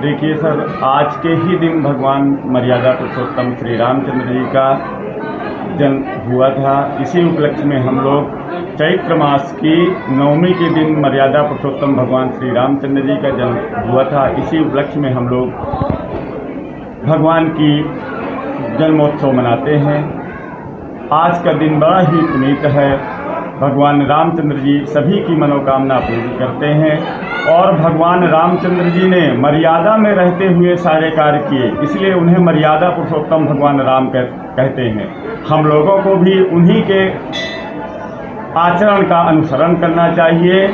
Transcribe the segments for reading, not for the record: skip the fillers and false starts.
देखिए सर, आज के ही दिन भगवान मर्यादा पुरुषोत्तम श्री रामचंद्र जी का जन्म हुआ था। इसी उपलक्ष्य में हम लोग चैत्र मास की नवमी के दिन मर्यादा पुरुषोत्तम भगवान श्री रामचंद्र जी का जन्म हुआ था। इसी उपलक्ष्य में हम लोग भगवान की जन्मोत्सव मनाते हैं। आज का दिन बड़ा ही पुनीत है। भगवान रामचंद्र जी सभी की मनोकामना पूरी करते हैं और भगवान रामचंद्र जी ने मर्यादा में रहते हुए सारे कार्य किए, इसलिए उन्हें मर्यादा पुरुषोत्तम भगवान राम कहते हैं। हम लोगों को भी उन्हीं के आचरण का अनुसरण करना चाहिए।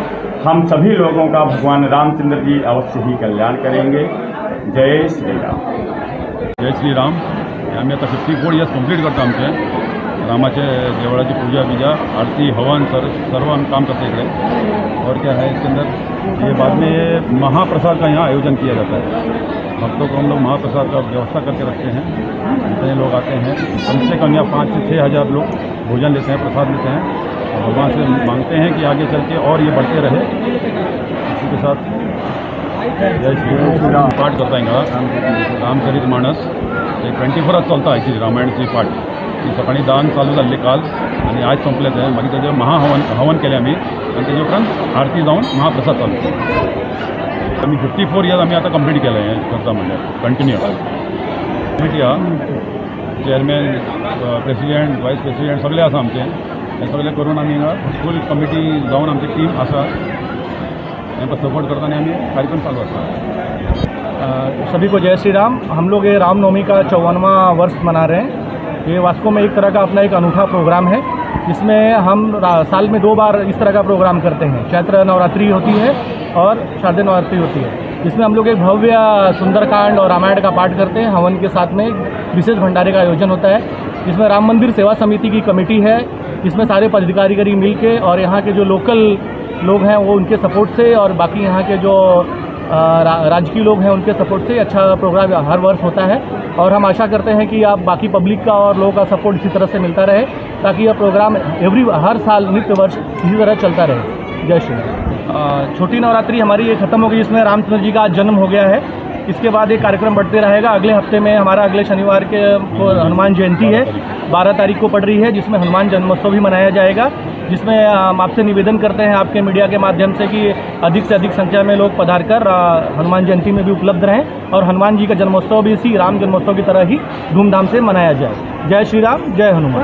हम सभी लोगों का भगवान रामचंद्र जी अवश्य ही कल्याण करेंगे। जय श्री राम। जय श्री राम। आमी आतां 54 इयर्स कंप्लीट करता। आमचें रामाचे देवळाची पूजा बिजा, आरती, हवन, सर सर्व हम काम करते इकडे। और क्या है इसके अंदर, ये बाद में ये महाप्रसाद का यहाँ आयोजन किया जाता है। भक्तों को हम लोग महाप्रसाद का व्यवस्था करके रखते हैं। जितने लोग आते हैं, कम से कम यहाँ 5 से 6 हज़ार लोग भोजन लेते हैं, प्रसाद लेते हैं और भगवान से मांगते हैं कि आगे चल के और ये बढ़ते रहे। इसी के साथ जय श्री राम। पाठ करता हिंगा रामचरित मानस। एक 24 आवर्स चलता एक्चुअली रामायणची पाठ। ती सकाळी 10क चालू जाल्ली काल आनी आयज सोंपलें तें। मागीर तेजें महाहवन, हवन केलें आमी आनी तेजे उपरांत आरती जावन महाप्रसाद चालू। आमी 54 इयर्स आमी आतां कंप्लीट केलें हें करता, म्हणल्यार कंटिन्यू कमिटी आहा। चेअरमॅन, प्रेसिडेंट, वायस प्रेसिडेंट सगळे आसा आमचे। हें सगळें करून आमी हांगा फूल कमिटी जावन आमची टीम आसा, हेंका सपोर्ट करता आनी आमी कार्यक्रम चालू आसा। सभी को जय श्री राम। हम लोग ये रामनवमी का 54वां वर्ष मना रहे हैं। ये वास्को में एक तरह का अपना एक अनूठा प्रोग्राम है, जिसमें हम साल में दो बार इस तरह का प्रोग्राम करते हैं। चैत्र नवरात्रि होती है और शारदीय नवरात्रि होती है, जिसमें हम लोग एक भव्य सुंदरकांड और रामायण का पाठ करते हैं। हवन के साथ में एक विशेष भंडारे का आयोजन होता है, जिसमें राम मंदिर सेवा समिति की कमेटी है, जिसमें सारे पदाधिकारी मिल के और यहाँ के जो लोकल लोग हैं वो उनके सपोर्ट से और बाकी यहाँ के जो राजकीय लोग हैं उनके सपोर्ट से अच्छा प्रोग्राम हर वर्ष होता है। और हम आशा करते हैं कि आप बाकी पब्लिक का और लोगों का सपोर्ट इसी तरह से मिलता रहे, ताकि यह प्रोग्राम एवरी हर साल नित्य वर्ष इसी तरह चलता रहे। जय श्री राम। छोटी नवरात्रि हमारी ये ख़त्म हो गई, इसमें रामचंद्र जी का आज जन्म हो गया है। इसके बाद ये कार्यक्रम बढ़ते रहेगा। अगले हफ्ते में हमारा अगले शनिवार के को हनुमान जयंती है, 12 तारीख को पड़ रही है, जिसमें हनुमान जन्मोत्सव भी मनाया जाएगा, जिसमें हम आपसे निवेदन करते हैं आपके मीडिया के माध्यम से कि अधिक से अधिक संख्या में लोग पधार कर हनुमान जयंती में भी उपलब्ध रहें और हनुमान जी का जन्मोत्सव भी इसी राम जन्मोत्सव की तरह ही धूमधाम से मनाया जाए। जय श्री राम, जय हनुमान।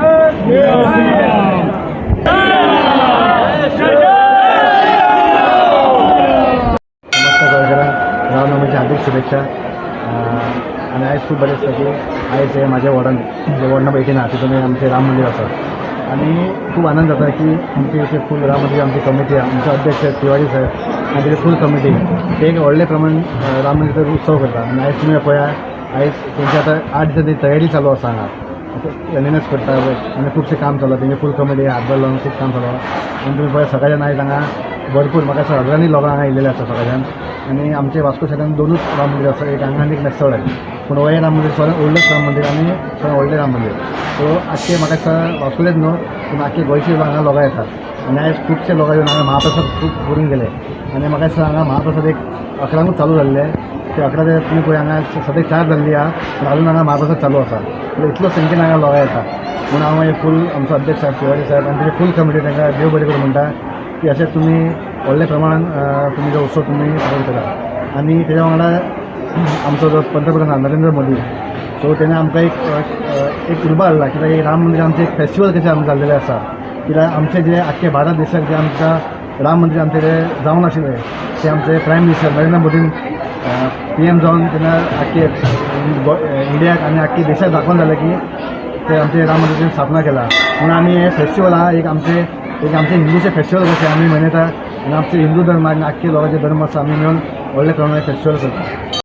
नमस्कार गोंयकारांक, रामनवमीच्या हार्दिक शुभेच्छा। आनी आयज खूब बरें दिसता की आयज हे म्हाज्या वॉर्डान, जे वॉर्ड नंबर 18 आहा, तितून आमचें राम मंदीर आसा आनी खूब आनंद जाता की आमचे इथे फूल राम मंदीर आमची कमिटी आहा, आमचे अध्यक्ष तिवारी साहेब आनी तेजी फूल कमिटी, ते एक व्हडले प्रमाण राम मंदिराचो उत्सव करता। आनी आयज तुमी पळया, आयज तेंची आतां 8 दिसांची तयारी चालू आसा। हांगा क्लिनलीनेस करता आनी खुबशें काम चल्लां। तेंची फूल कमिटी हातभार लावन खूब काम चालू आहा। आनी तुमी पळया, सकाळच्यान आयज हांगा भरपूर, म्हाका दिसता हजारांनी लोकां हांगा येयलेले आसा सकाळच्यान। आनी आमचे वास्को शारान दोनूच राम मंदीर आसा, एक हांगा आनी एक मेस्तोड्यां। पूण हें राम मंदीर सगळ्यात व्हडलेंच राम मंदीर आनी सगळ्यात व्हडलें राम मंदीर। सो आख्खे म्हाका दिसता वास्कोलेच न्हू पूण आख्खे गोंयचे लोक हांगा लोकां येतात आनी आयज खुबशे लोक येवन हांगा महाप्रसाद खूब करून गेले। आनी म्हाका दिसता हांगा महाप्रसाद एक 11क चालू जाल्ले, ते 11 ते तुमी पळय हांगा सद्याक 4 जाल्ली आहा, पूण अजून हांगा महाप्रसाद चालू आसा। म्हणल्यार इतलो संख्येन हांगा लोकां येता। म्हणून हांव हे फूल आमचो अध्यक्ष साहेब तिवारी साहेब आनी तेजी फूल कमिटी तांकां देव बरें करूं म्हणटा की अशें तुमी व्हडल्या प्रमाणान तुमी जो उत्सव तुमी सादर करा। आनी तेज्या वांगडा आमचो जो पंतप्रधान आहा नरेंद्र मोदी, सो तेणें आमकां एक एक उर्बा हाडला, कित्याक एक राम मंदीर आमचें एक फेस्टिवल कशें आमकां जाल्लेलें आसा। कित्याक आमचे जे आख्खे भारत देशाक जे आमकां राम मंदीर आमचें जें जावंक नाशिल्लें, तें आमचे प्रायम मिनिस्टर नरेंद्र मोदीन पीएम जावन तेन्ना आख्खे इंडियाक आनी आख्खे देशाक दाखोवन जालें की ते आमचे राम मंदिराची स्थापना केला। म्हणून आमी हें फेस्टिवल आहा, एक आमचे हिंदूचें फेस्टिवल कशें आमी मनयता आनी आमचे हिंदू धर्म आनी आख्खे लोकांचे धर्म आसा, आमी मेळून व्हडल्या प्रमाणात फेस्टिवल करता।